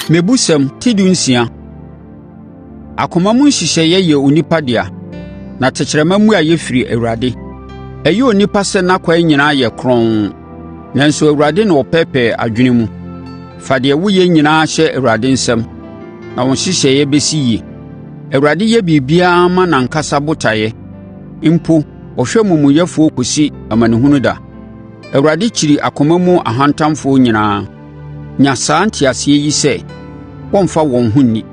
MMEBUSƐM 16. Akoma mu nhyehyɛeɛ yɛ onipa dea, na tɛkrɛma mmuaeɛ firi Awurade. Ɛyɛ onipa sɛ n'akwan nyinaa yɛ kronn, nanso Awurade na ɔpɛɛpɛɛ adwene mu. Fa deɛ woyɛ nyinaa hyɛ Awurade nsam, na wo nhyehyɛeɛ bɛsi yie. Awurade yɛ biribiara ma n'ankasa botaeɛ, mpo ɔhwɛ omumuyɛfoɔ kɔsi amanehunu da. Awurade kyiri akoma mu ahantanfoɔ nyinaa. Nya saa nteaseɛ yi sɛ: Wɔremfa wɔn ho nni.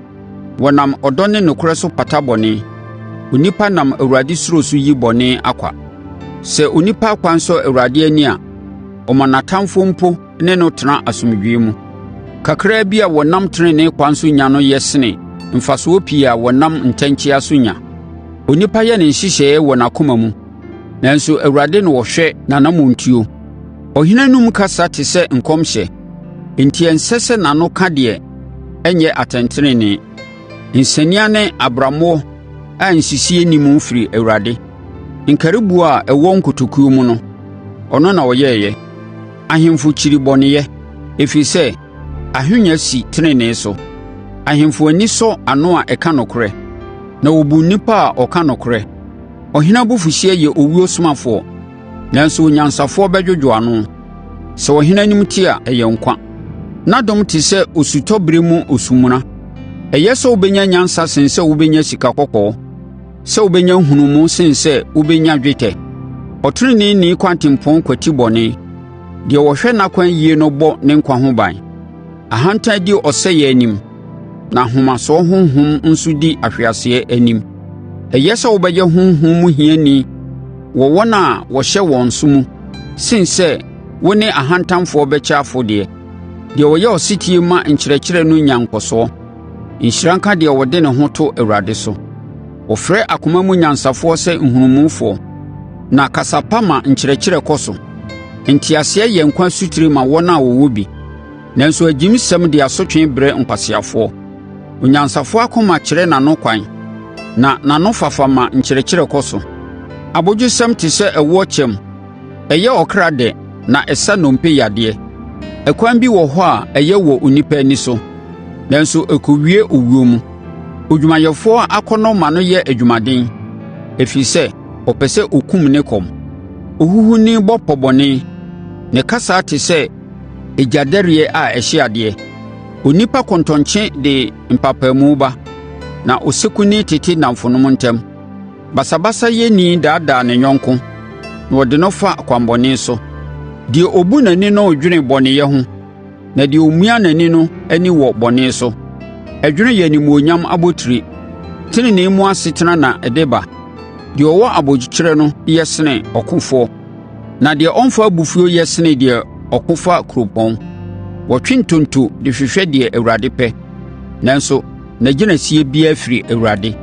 Wɔnam ɔdɔ ne nokorɛ so pata bɔne. Onipa nam Awurade suro so yi bɔne akwa. Sɛ onipa akwan sɔ Awurade ani a, ɔma n'atamfoɔ mpo ne no tena asomdwoeɛ mu. Kakraa bi a wɔnam tenenee kwan so nya no yɛ sene mfasoɔ pii a wɔnam ntɛnkyea so nya. Onipa yɛ ne nhyehyɛeɛ wɔ n'akoma mu, nanso Awurade na ɔhwɛ n'anammɔntuo. Ɔhene anom kasa te sɛ nkɔmhyɛ, enti ɛnsɛ sɛ n'ano ka deɛ ɛnyɛ atɛntenenee. Nsania ne abrammoɔ a nsisie nni mu firi Awurade. Nkariboɔ a ɛwɔ nkotokuo mu no, ɔno na ɔyɛeɛ. Ahemfo kyiri bɔneyɛ, ɛfiri sɛ ahennwa si tenenee so. Ahemfo ani sɔ ano a ɛka nokorɛ, na wɔbu onipa a ɔka nokorɛ. Ɔhene abufuhyeɛ yɛ owuo somafoɔ, nanso onyansafoɔ bɛdwodwo ano. Sɛ ɔhene anim te a, ɛyɛ nkwa. N'adom te sɛ osutɔberɛ mu osumuna. Ɛyɛ sɛ wobɛnya nyansa sen sɛ wobɛnya sikakɔkɔɔ, sɛ wobɛnya nhunumu sen sɛ wobɛnya dwetɛ. Ɔteneneeni kwantempɔn kwati bɔne; deɛ ɔhwɛ n'akwan yie no bɔ ne nkwa ho ban. Ahantan di ɔsɛeɛ anim, na ahomasoɔ honhom nso di ahweaseɛ anim. Ɛyɛ sɛ wobɛyɛ honhom mu hiani wɔ wɔn a wɔhyɛ wɔn so mu sen sɛ wo ne ahantanfoɔ bɛkyɛ afodeɛ. Deɛ ɔyɛ ɔsetie ma nkyerɛkyerɛ no nya nkɔsoɔ. Nhyira nka deɛ ɔde ne ho to Awurade so. Wɔfrɛ akoma mu nyansafoɔ sɛ nhunumufoɔ, na kasa pa ma nkyerɛkyerɛ kɔ so. Nteaseɛ yɛ nkwa asutire ma wɔn a wɔwɔ bi, nanso agyimisɛm de asotwe brɛ nkwaseafoɔ. Onyansafoɔ akoma kyerɛ n'ano kwan, na n'anofafa ma nkyerɛkyerɛ kɔ so. Abodwosɛm te sɛ ɛwoɔ kyɛm, ɛyɛ ɔkra dɛ na ɛsa nnompe yadeɛ. Ɛkwan bi wɔ hɔ a ɛyɛ wɔ onipa ani so, nanso ɛkɔwie owuo mu. Odwumayɛfoɔ akɔnnɔ ma no yɛ adwumaden, ɛfiri sɛ ɔpɛ sɛ ɔkum ne kɔm. Ohuhuni bɔ pɔ bɔne, ne kasa te sɛ egyadɛreɛ a ɛhye adeɛ. Onipa kɔntɔnkye de mpaapaemu ba, na osekuni tete nnamfonom ntam. Basabasayɛni daadaa ne yɔnko na ɔde no fa akwammɔne so. Deɛ ɔbu n'ani no redwene bɔneyɛ ho, na deɛ ɔmia n'ani no ani wɔ bɔne so. Ɛdwono yɛ animuonyam abotire; tenenee mu asetena na ɛde ba. Deɛ ɔwɔ aboterɛ no yɛ sene ɔkofoɔ, na deɛ ɔmfa abufuo yɛ sene deɛ ɔko fa kuropɔn. Wɔtwe ntonto de hwehwɛ deɛ Awurade pɛ, nanso n'agyinasie biara firi Awurade.